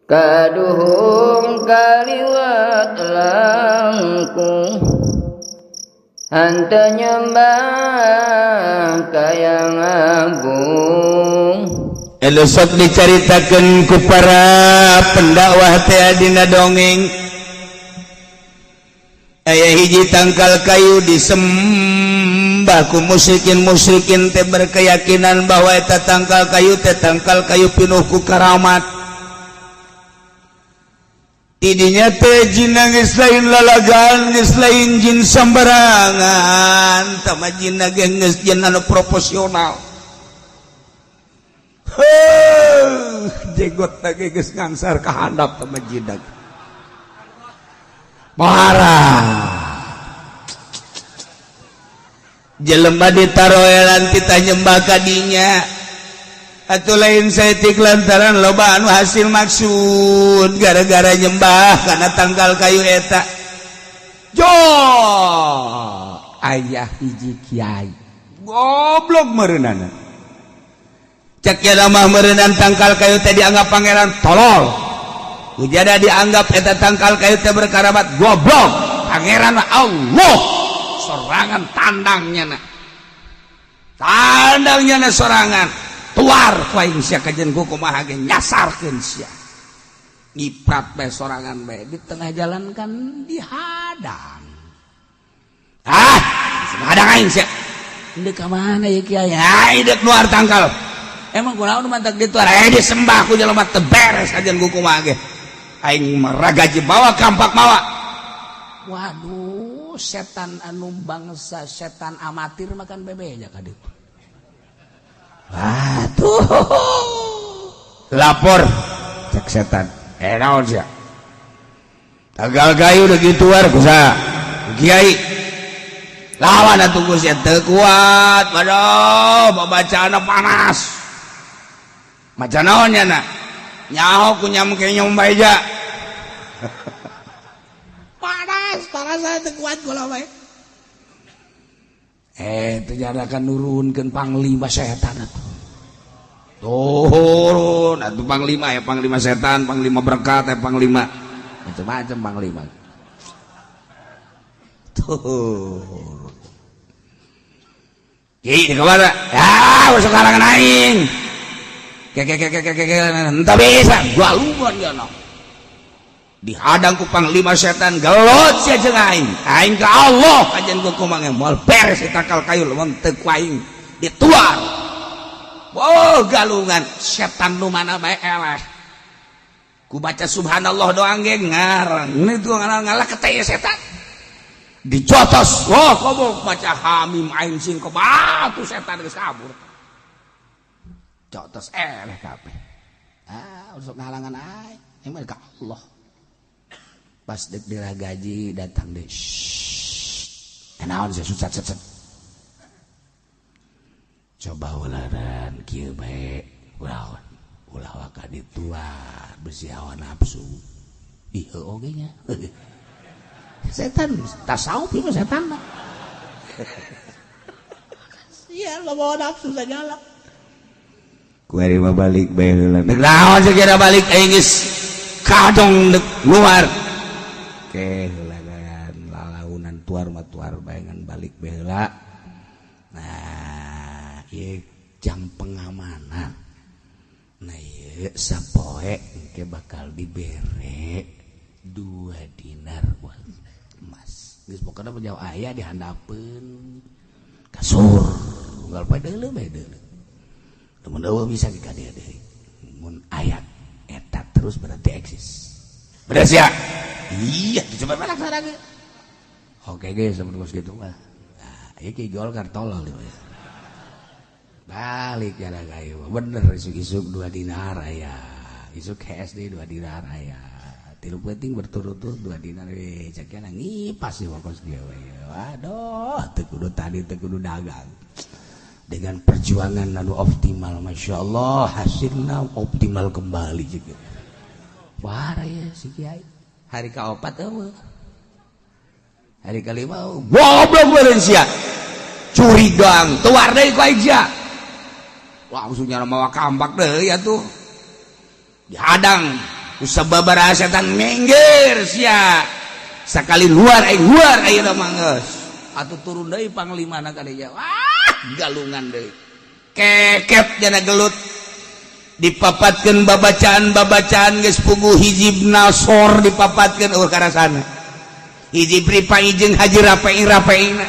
Kaduhung kaliwat langkung henteu nyembah ka Yang Agung. Elo sok dicaritakeun ku para pendakwah teh dina dongeng, aya hiji tangkal kayu disembah ku musyrikin. Musyrikin teh berkeyakinan bahwa eta tangkal kayu teh tangkal kayu pinuh ku karamat. Tidinya teh jin geus lain lalagan, geus lain jin sembarangan, tama jin ge geus jin anu proporsional. Heuh, jenggot lagi geus ngangsar ka handap tama jin. Parah, jelema ditaroelan kita nyembah ka dinya atau lain saeutik lantaran loba anu hasil maksud gara-gara nyembah karena tangkal kayu eta. Jo, ayah hiji kiai goblok merenana, cek ya mah merenan tangkal kayu teh dianggap pangeran tolol. Ujada dianggap eta tangkal kayu teh berkaramat, goblok. Pangeran Allah sorangan, tandangnya na tandangnya na sorangan, tuar ku aing sia kajen ku kumaha ge nyasarkeun sia, ngiprat bae sorangan bae di tengah jalan kan dihadang. Ah, hadang aing sia. Deuk ka mana ya, kiai? Ai deuk luar tangkal. Emang kunaon mantak dituar? Eh, disembah ku jelema teu beres kajen ku kumaha ge aing meragaji bawa kampak mawa. Waduh, setan anu bangsa setan amatir makan bebeja ka ditu. Atuh lapor cek setan, eh, naon sia tangkal kayu udah gituar kusa kiai lawan atuh ku sia teu kuat. Waduh, babacaan panas, maca naon nya na nyaho ku nyam ke nyom baeja panas panas, saya teu kuat kula bae. Eh, ternyata nurunkeun panglima setan atuh. Turun atuh panglima ya, panglima setan, panglima berkat ya, panglima macam-macam panglima. Tuh. Ki, di kemana? Ya, masuk kalangan aing. Ke ke ke ke ke ke, entah bisa, galungan ya no. Dihadang ku panglima setan, gelut sia jeung aing. Aing ka Allah kajian ku kumaha moal beres tangkal kayu lamun teu ku aing dituar. Oh, galungan setan nu mana bae eleh. Ku baca subhanallah doang ge ngarang. Ini tuh ngalah ngalah ketaya setan. Dijotos. Wah, komo baca hamim ain sin ko batu setan geus kabur. Jotos eleh kabeh. Ah, usuk ngalangan aing. Emang ka Allah. Pas dek diragaji datang deh. Kenaon sih susah set set. Coba ularan kieu bae, ulah ulah waka dituar besi hawa nafsu. Ih, oge nya. Setan tasawuf ieu mah setan mah. Sia lo nafsu segala. Kuari mah balik bae heula. Dek naon segera balik aing geus kadong dek luar. Ke heula kan lalaunan tuar mah tuar bae ngan balik bae heula. Nah, ieu jam pengamanan. Nah, ieu sapoe engke bakal dibere 2 dinar emas. Geus pokona jauh aya di handapeun kasur. Unggal poe deuleu bae deuleu. Lamun eueuh bisa ka dieu deui. Mun aya eta terus berarti eksis. Beres ya? Iya, dicoba laksanakeun. Oke guys, seperti gitu mah. Nah, iki Golkar tolol ya. Balik ya kayu. Bener isuk-isuk 2 dinar ya. Isuk SD 2 dinar ya. Tilu penting berturut-turut 2 dinar we cek ngipas sih wakos dia we. Waduh, teu kudu tadi teu kudu dagang. Dengan perjuangan lalu optimal, masya Allah hasilnya optimal kembali juga. Wah ya si kiai. Hari keempat eueuh. Hari kelima goblok beureun sia. Curigang, tuar deui ku aing sia. Langsung nyala mawa kampak deui atuh. Dihadang. Usababaraha setan minggir sia. Sakali luar aing luar ayeuna mah geus. Atuh turun deui panglimana ka dieu. Wah, galungan deui. Keket jana gelut. Dipapatkeun babacaan-babacaan geus puguh hizib nasor dipapatkeun eueuh karasana. Hizib ripai jeung haji rapai rapaina.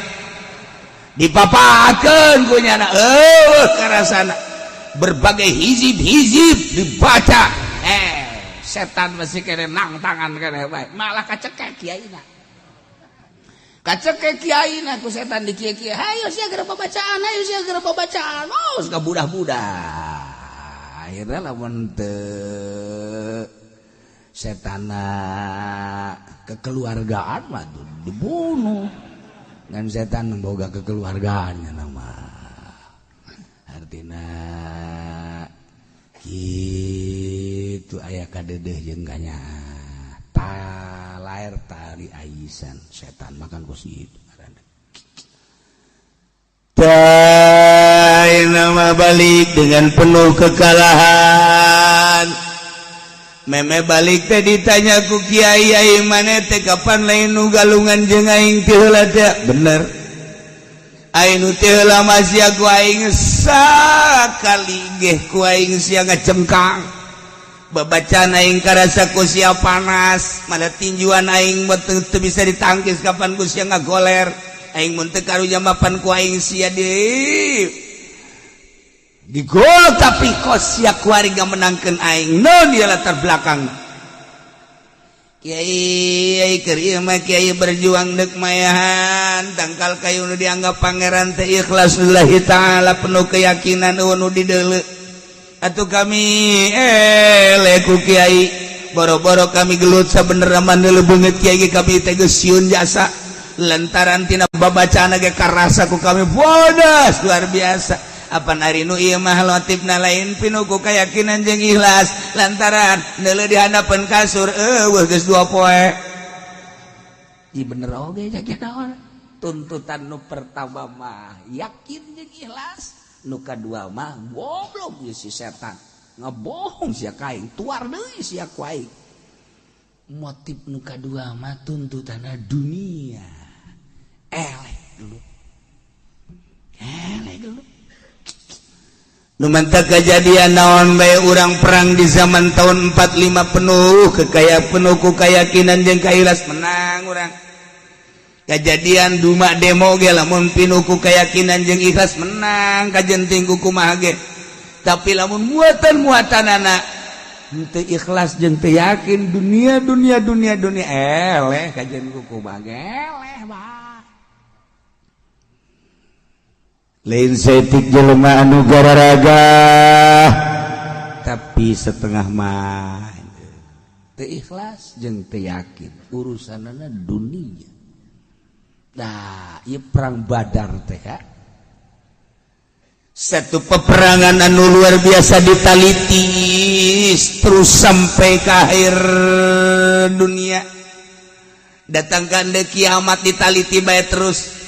Dipapatkeun ku nyana eueuh karasana. Berbagai hizib-hizib dibaca. Setan masih kene nang tangan kene bae. Malah kacekek kiaina. Kacekek kiaina ku setan di kieu-kieu. Hayo sia geura babacaan, hayo sia geura babacaan. Oh, geus budah-budah. Akhirnya lamun teu setana kekeluargaan mah dibunuh. Ngan setan boga kekeluargaannya nama. Artina kitu aya kadedeh jeung kanya. Talair tali aisan setan makan kos gitu. Nama balik dengan penuh kekalahan. Meme balik teh ditanya ku kiai, "Ai maneh teh kapan lain nu galungan jeung aing ti heula teh?" Bener. Aing nu ti heula mah sia ku aing sakali geh ku aing sia ngacengkang. Babacaan aing karasa ku sia panas, mana tinjuan aing mah teu bisa ditangkis kapan ku sia ngagoler. Aing mun teu karunya mapan ku aing sia di gol, tapi kos sia kuari menangkeun aing. Non dia latar belakang Kiai keur ieu mah kiai berjuang deuk mayahan tangkal kayu nu dianggap pangeran teh ikhlas lillahi ta'ala, penuh keyakinan eueuh nu dideuleu. Atuh kami eleh ku kiai, boro-boro kami gelut, sabenerna mah deuleu beungeut kiai kami teh geus sieun jasa lantaran tina babacaan ge karasa ku kami bodas luar biasa. Apa ari nu ieu mah motifna lain pinuh ku keyakinan jeung ikhlas, lantaran neuleuh di handapeun kasur eueuh geus 2 poe. Ih, bener oge naon tuntutan nu pertama mah yakin jeung ikhlas, nu kadua mah goblok ieu si setan ngebohong sia ka aing, tuar deui sia ku aing. Motif nu kadua mah tuntutanna dunia. Eleh dulu, eleh dulu. Lumanta kejadian naon bae urang perang di zaman tahun 45 penuh kekaya penuh ku keyakinan jeung kaikhlas menang urang. Kejadian duma demo ge lamun pinuh ku keyakinan jeung ikhlas menang kajenting ku kumaha ge. Tapi lamun muatan muatanana henteu ikhlas jeung teu yakin, dunia dunia dunia dunia, eleh kajen ku kumaha ge, eleh bah. Lain setik jelema anu gararaga, tapi setengah mah teu ikhlas jeung teu yakin, urusanana dunia. Nah, ieu perang Badar teh satu peperangan anu luar biasa, ditaliti terus sampai ke akhir dunia, datangkan de kiamat ditaliti bae terus,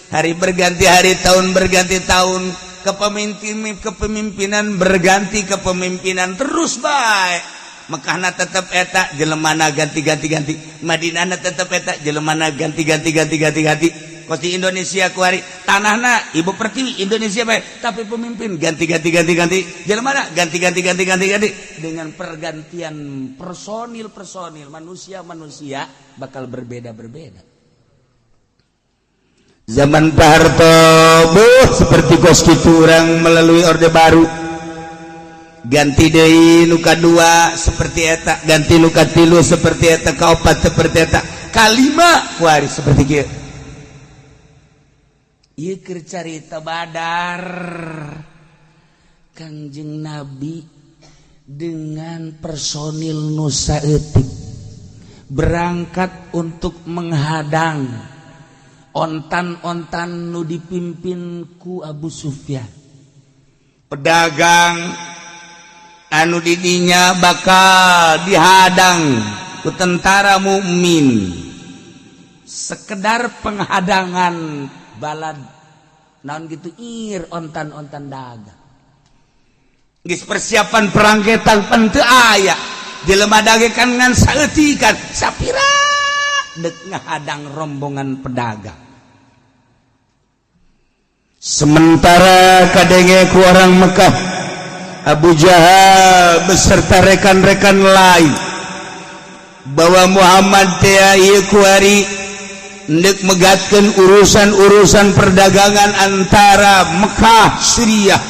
hari berganti hari, tahun berganti tahun, kepemimpinan kepemimpinan berganti kepemimpinan, terus baik. Mekahna tetep eta, jelemana ganti-ganti ganti. Madinahna tetep eta, jelemana ganti-ganti ganti ganti ganti. Kos di Indonesia kuari, tanahna Ibu Pertiwi Indonesia baik, tapi pemimpin ganti-ganti ganti ganti, jelemana ganti-ganti ganti ganti ganti. Dengan pergantian personil personil, manusia manusia bakal berbeda-berbeda. Zaman Pak Harto buh seperti kos kitu urang melalui Orde Baru, ganti deui nu kadua seperti eta, ganti nu katilu seperti eta, kaopat seperti eta, kalima kuari seperti kieu. Ieu keur carita Badar. Kangjeng Nabi dengan personil nu saeutik berangkat untuk menghadang ontan-ontan nu dipimpin ku Abu Sufyan, pedagang anu didinya bakal dihadang ku tentara mukmin, sekedar penghadangan balad naon gitu ir ontan-ontan dagang. Geus persiapan perang ge teu aya. Jelema dagekan ngan saeutikan sapira dek ngahadang rombongan pedagang. Sementara kadenge ku orang Mekah, Abu Jahal beserta rekan-rekan lain, bahwa Muhammad teh ieu kuari ndek megatkeun urusan-urusan perdagangan antara Mekah Suriah.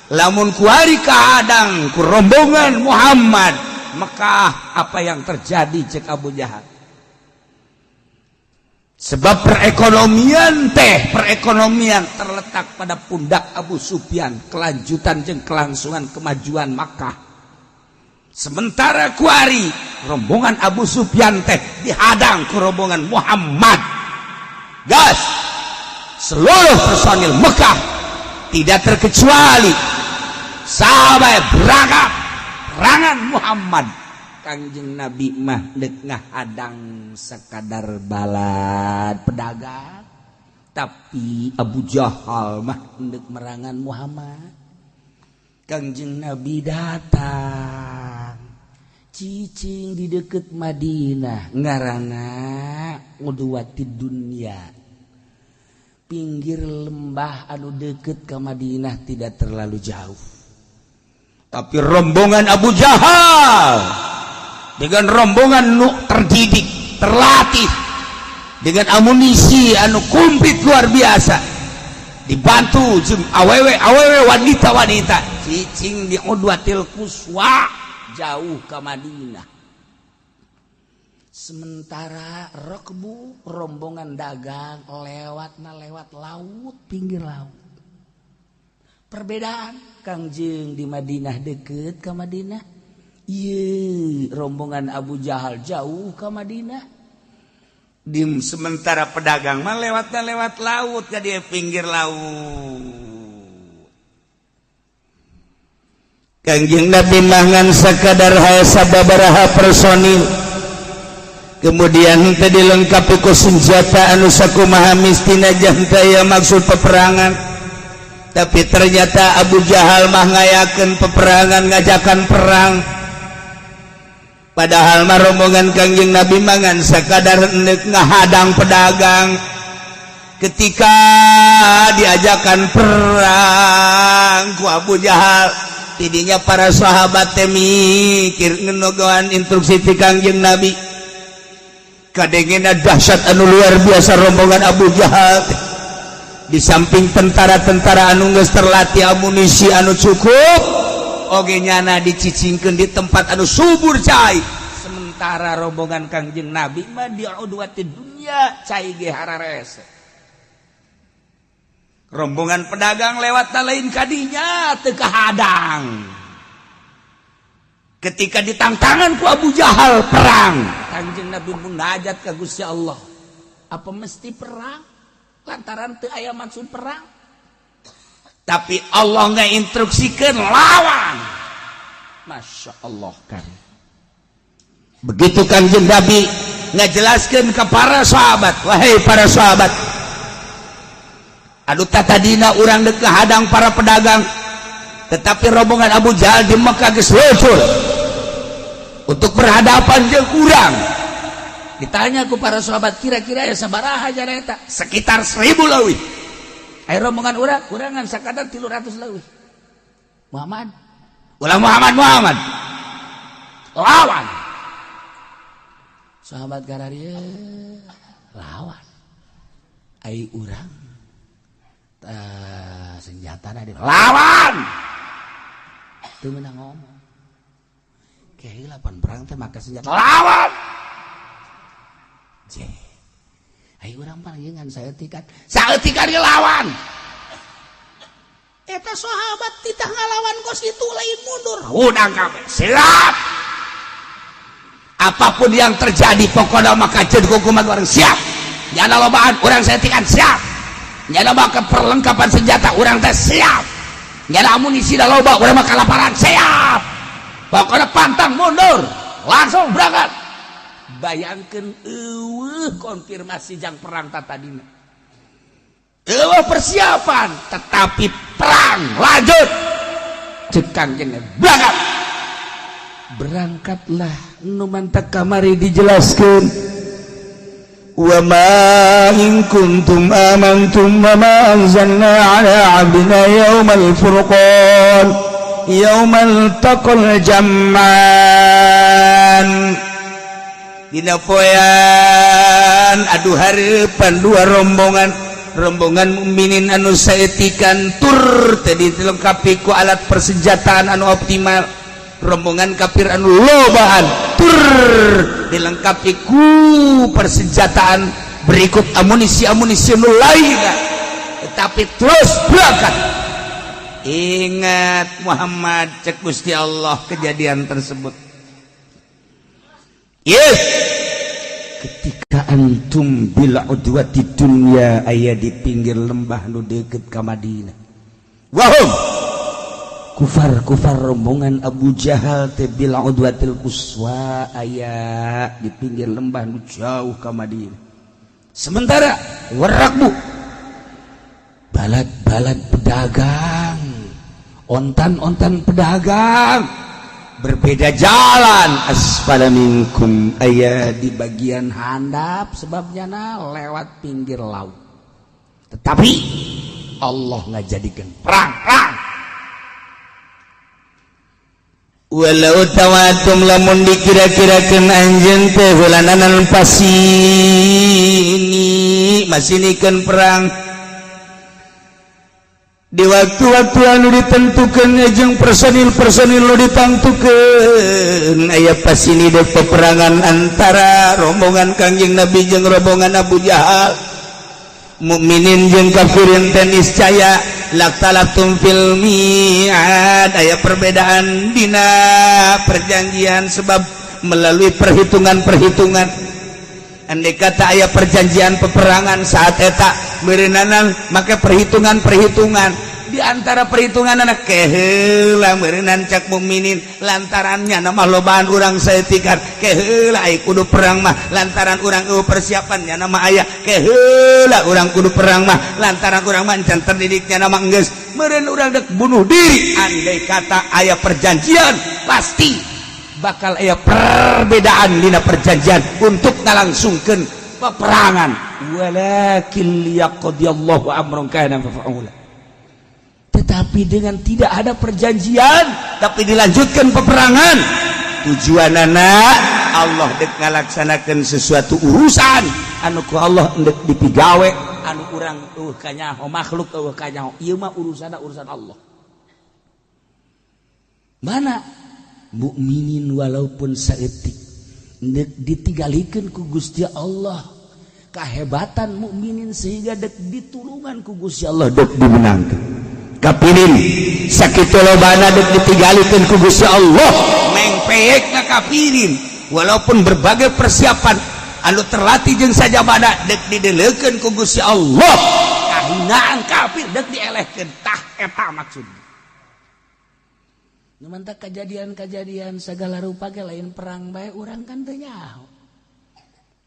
Lamun kuari kahadang ku rombongan Muhammad Mekah, apa yang terjadi, cek Abu Jahal? Sebab perekonomian teh, perekonomian terletak pada pundak Abu Sufyan, kelanjutan jeung kelangsungan kemajuan Makkah. Sementara kuari rombongan Abu Sufyan teh dihadang ku rombongan Muhammad, gas seluruh personil Mekah tidak terkecuali sampai berangkat perangan Muhammad. Kangjeng Nabi mah dek ngahadang sekadar balad pedagang, tapi Abu Jahal mah ndek merangan Muhammad. Kangjeng Nabi datang cicing di deket Madinah, ngarana Udwati Dunya, pinggir lembah anu deket ke Madinah, tidak terlalu jauh. Tapi rombongan Abu Jahal dengan rombongan nu terdidik, terlatih, dengan amunisi anu komplit luar biasa, dibantu jeung awewe awewe, wanita wanita, cicing di Udwatil Kuswa, jauh ke Madinah. Sementara rokbu, rombongan dagang, lewat na lewat laut, pinggir laut. Perbedaan, Kangjeng di Madinah, deket ke Madinah. Iya, rombongan Abu Jahal jauh ke Madinah. Dim sementara pedagang mah lewatnya lewat laut, jadi pinggir laut. Kangjeng Nabi mangan sekadar hae sababaraha personil, kemudian tadi dilengkapi ku senjata anu sakumaha mistina jang ya maksud peperangan. Tapi ternyata Abu Jahal mah ngayakeun peperangan, ngajakan perang. Padahal mah rombongan Kangjeng Nabi mangan sekadar endek ngahadang pedagang. Ketika diajakan perang ku Abu Jahal, tidinya para sahabat teh mikir ngenogoan instruksi ti Kangjeng Nabi. Kadengena dahsyat anu luar biasa rombongan Abu Jahal. Di samping tentara-tentara anu geus terlatih, amunisi anu cukup, oge nyana dicicingkeun di tempat anu subur cai. Sementara rombongan Kangjeng Nabi mah di udwati dunya, cai ge hararese. Rombongan pedagang lewat lain kadinya, teu kahadang. Ketika ditangtangan ku Abu Jahal perang, Kangjeng Nabi munajat ka Gusti Allah, apa mesti perang? Lantaran teu aya maksud perang, tapi Allah nggak instruksikan lawan. Masya Allah kan begitu. Kanjeng Nabi ngajelaskan ke para sahabat, "Wahai para sahabat, aduh, tadina urang dek hadang para pedagang, tetapi rombongan Abu Jahal di Mekah geus luncur untuk berhadapan jeung urang." Ditanya ku para sahabat, kira-kira ya sabaraha jana eta? Sekitar 1.000 leuwih. Ayo, rombongan urang kurangan sakadar 300 leuwih. Muhammad, ulah Muhammad, Muhammad lawan. Sahabat gararia lawan, ai urang senjata di lawan teu meunang ngomong. Kayak lapan perang teh make senjata, lawan. Je. Ayo, urang paling ngan saeutikan. Saeutikan ge lawan. Eta sahabat titah ngalawan kos itu, lain mundur. Udah kabeh. Siap. Apapun yang terjadi, pokoknya maka jadi hukuman orang siap. Nyana lobaan urang saeutikan siap. Nyana maka perlengkapan senjata urang teh siap. Nyana amunisi da loba, urang mah kalaparan siap. Pokoknya pantang mundur, langsung berangkat. Bayangkan, eueuh konfirmasi jang perang tatadina, eueuh persiapan, tetapi perang lanjut. Cek Kangjeng, berangkat. Berangkatlah, nu mantak kamari dijelaskan, wa ma in kuntum amantum wa ma anzalna ala abdina yaumal furqan yaumal taqal jam'an. Dina poean adu hareupan dua rombongan, rombongan mukminin anu saetikan tur tadi dilengkapi ku alat persenjataan anu optimal, rombongan kafir anu lobaan tur dilengkapi ku persenjataan berikut amunisi-amunisi nu lain, tetapi terus berangkat. Ingat, Muhammad, cek Gusti Allah, kejadian tersebut. Yes, ketika antum bil udwati dunya, aya di pinggir lembah nu deket ka Madinah, wahum kufar kufar rombongan Abu Jahal teh bil udwatil quswa, aya di pinggir lembah nu jauh ka Madinah. Sementara warakbu, balad-balad pedagang, ontan-ontan pedagang berbeda jalan, asfala minkum, aya di bagian handap, sebabnya na lewat pinggir laut. Tetapi Allah ngajadikan perang perang. Walau tawatum, lamun dikira-kirakeun anjeun teh heulananan pasini masinikeun perang di waktu-waktu anu ditentukan jeung personil-personil nu ditangtukeun, aya pasini dek peperangan antara rombongan Kangjeng Nabi jeung rombongan Abu Jahal, mukminin jeung kafirin teh, niscaya lakhtalaftum fil mi'ad, aya perbedaan dina perjanjian sebab melalui perhitungan-perhitungan. Andai kata aya perjanjian peperangan saat eta meureunanan maka perhitungan-perhitungan, di antara perhitungan anak keheula meureunan cak mukminin, lantarannya nama lobaan urang saetikan, keheula ai kudu perang mah lantaran urang eueuh persiapannya nama aya, keheula urang kudu perang mah lantaran urang mah encan terdidiknya nama enggeus meureun urang dek bunuh diri. Andai kata aya perjanjian, pasti bakal aya perbedaan dina perjanjian untuk ngalangsungkeun peperangan. Walakin liyaqdiyallahu amran kana maf'ula. Tetapi dengan tidak ada perjanjian tapi dilanjutkan peperangan, tujuan anak Allah dek ngalaksanakan sesuatu urusan anu ku Allah dek dipigawe, anu urang eueuh kanyaho, makhluk eueuh kanyaho, ieu mah urusan urusan Allah. Mana mukminin walaupun saeutik dek ditinggalikeun ku Gusti Allah kehebatan mukminin sehingga dek ditulungan ku Gusti Allah, dek dimenangkeun. Kafirin sakitu lobana dek ditinggalikeun ku Gusti Allah, mengpeyek ka kafirin walaupun berbagai persiapan anu terlatih jeung sajabana, dek dideleukeun ku Gusti Allah kahinaan kafir, dek dielehkeun. Tah, eta maksud. Nu mantak kejadian-kejadian segala rupa ge lain perang bae, urang kan teu nyaho.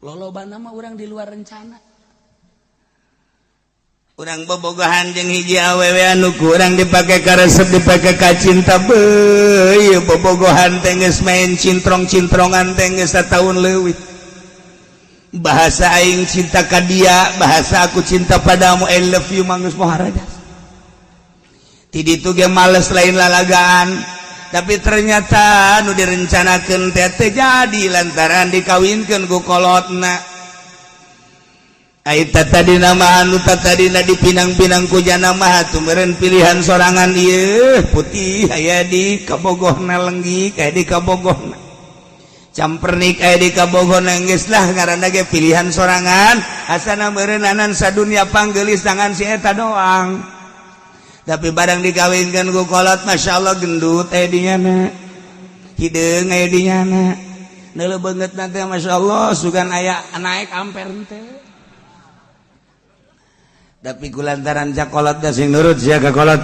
Lolobana mah urang di luar rencana. Urang bobogohan jeung hiji awewe anu kurang dipake karesep, dipake ka cinta beuh. Bobogohan teh geus main cintrong-cintrongan teh geus sataun leuwih. Bahasa aing cinta ka dia, bahasa aku cinta padamu, I love you, manggeus moharajas. Ti ditu ge males, lain lalagaan, tapi ternyata nu direncanakeun teh teu jadi lantaran dikawinkeun ku kolotna. Ai tadi nama anu tadina dipinang-pinang ku jana mah atuh meureun pilihan sorangan. Ieu putih aya di kabogohna, lenggik aya di kabogohna, campernik aya di kabogohna, geus lah ngaranna ge pilihan sorangan. Asana meureun sadunya panggeulis tangan si eta doang. Tapi barang dikawinkan ku kolot, Masya Allah, gendut aya di nyana, hideung aya di nyana, neuleuh beungeut nanti Masya Allah, sugan aya naik amper teh. Tapi kulantaran cak kolot sing nurut sia ka kolot,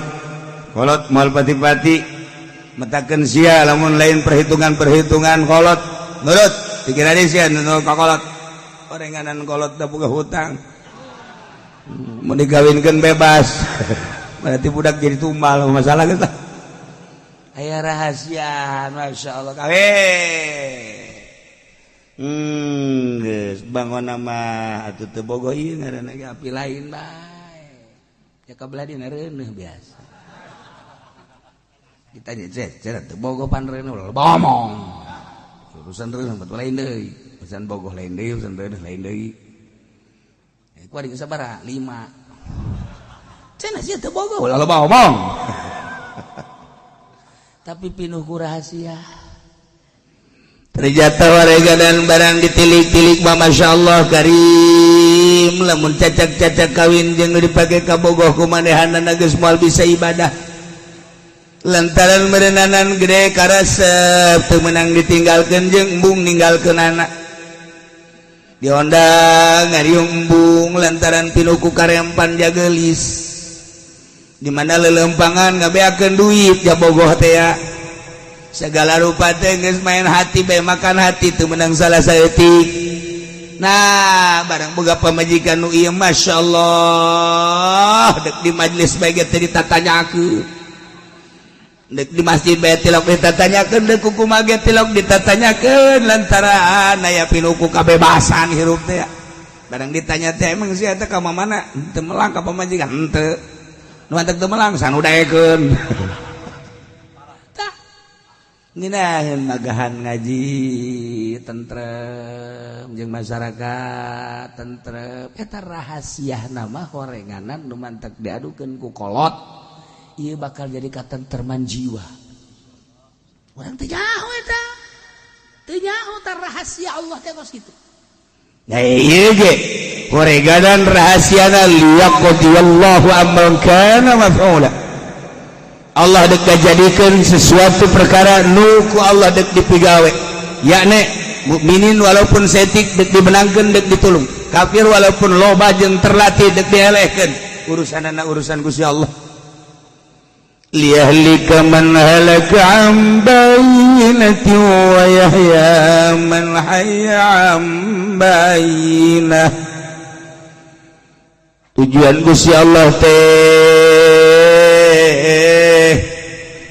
kolot moal pati-pati metakeun sia lamun lain perhitungan-perhitungan kolot. Nurut pikiran sia, nurut ka kolot. Orenganan kolot da boga hutang, mau dikawinkeun bebas, berarti budak jadi tumbal masalah kita. Aya rahasia, Masya Allah kawin. Geus bangun nama atuh teu bogoh ieu ngaranna ge api lain bae. Ya kabelah dina reuneuh biasa. Ditanya cenah teu bogoh pan reuneuh bomong. Urusan reuneuh mah lain deui. Urusan bogoh lain deui, urusan reuneuh lain deui. Eh ku adik sabaraha? 5. Cenah sia teu bogoh ulah loba omong. Tapi pinuh ku rahasia. Ternyata warga dan barang ditilik-tilik mah Masya Allah karim, lamun cacak-cacak kawin jeung dipake kabogoh ku manehanana geus moal bisa ibadah lantaran merenanan gede karasep teu meunang ditinggalkeun jeung embung ninggalkeun anak diondang ngariung embung lantaran pinuh ku karempan jagelis di mana lelempangan ngabeakeun duit ja bogoh teh ya. Segala rupa teh geus main hati bae, makan hati teu menang salah saeutik. Nah, barang boga pamajikan nu ieu Masya Allah, dek di majelis bae ge teh ditatanyakeun, dek di masjid bae tilok ditatanyakeun, dek kumaha ge tilok ditatanyakeun lantaran aya pinuh ku kabebasan hirup teh. Barang ditanya teh, emang sia teh ka mana? Teu melang ka pamajikan henteu. Nu antek teu melang sanu daekeun. Nginaheun magahan ngaji tentrem jeung masyarakat tentrem, eta rahasia nama horenganan nu mantek diadukeun ku kolot ieu bakal jadi katenterman jiwa. Urang teu nyaho eta, teu nyaho tah rahasia Allah teh kos kitu. Nah, ieu ge horenganan rahasiana liyaqdiyallahu amran kana maf'ula. Allah dek jadikan sesuatu perkara nu ku Allah dek dipigawe, yakni mukminin walaupun setik dek dimenangkeun, dek ditulung, kafir walaupun loba jeung terlatih dek dielehkeun. Urusanana urusan Gusti Allah. Liyahlika man halaka an bayyinatin wa yahya man hayya an bayyinah. Tujuan Gusti Allah teh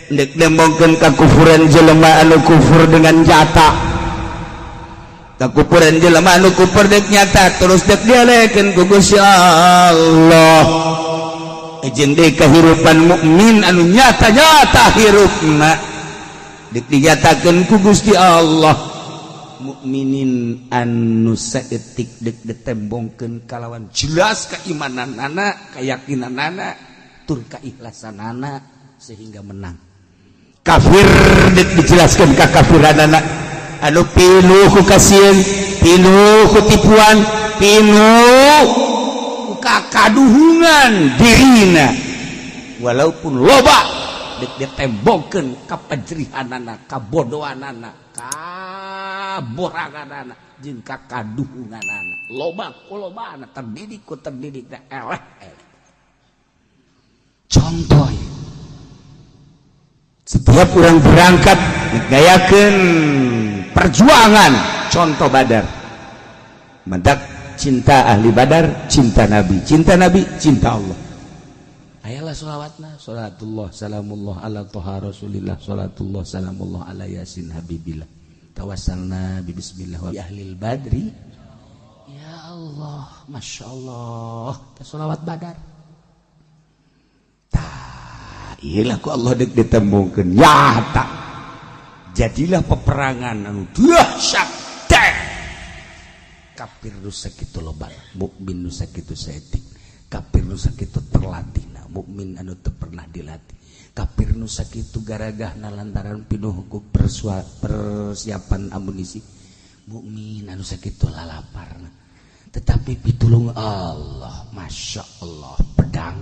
dek nembongkeun kakufuran jelema anu kufur dengan nyata, kakufuran jelema anu kufur dek nyata terus dek dialekeun ku Gusti Allah, jeung deui kahirupan mukmin anu nyata-nyata hirupna dek dinyatakeun ku Gusti Allah. Mukminin anu saeutik dek ditembongkeun kalawan jelas keimananana, keyakinanana, tur keikhlasanana sehingga menang. Kafir dek dijelaskan ka kafiranana anu pinuh ku kasieun, pinuh ku tipuan, pinuh ku kakaduhungan dirina, walaupun loba dek ditembongkeun kapajrihanana, kabodohanana, kaboranganana jeung kakaduhunganana, loba ku lobana, terdidik ku terdidik, eleh eleh. Contoh, setiap orang berangkat ngayakeun perjuangan, contoh Badar, mendak cinta ahli Badar, cinta Nabi, cinta Nabi, cinta Allah. Ayalah sholawatna, salatullah salamullah ala toha Rasulillah, salatullah salamullah ala Yasin Habibillah, tawassalna bi bismillah wa ahlil badri. Ya Allah, Masya Allah, sholawat Badar. Iyalah ku Allah dek ditembungkeun nyata. Jadilah peperangan anu dahsyat teh. Kafir nu sakitu loba, mukmin nu sakitu saeutik. Kafir nu sakitu terlatih, mukmin anu teu pernah dilatih. Kafir nu sakitu garagahna lantaran pinuh ku persiapan amunisi. Mukmin anu sakitu lalaparna. Tetapi pitulung Allah, Masya Allah, pedang.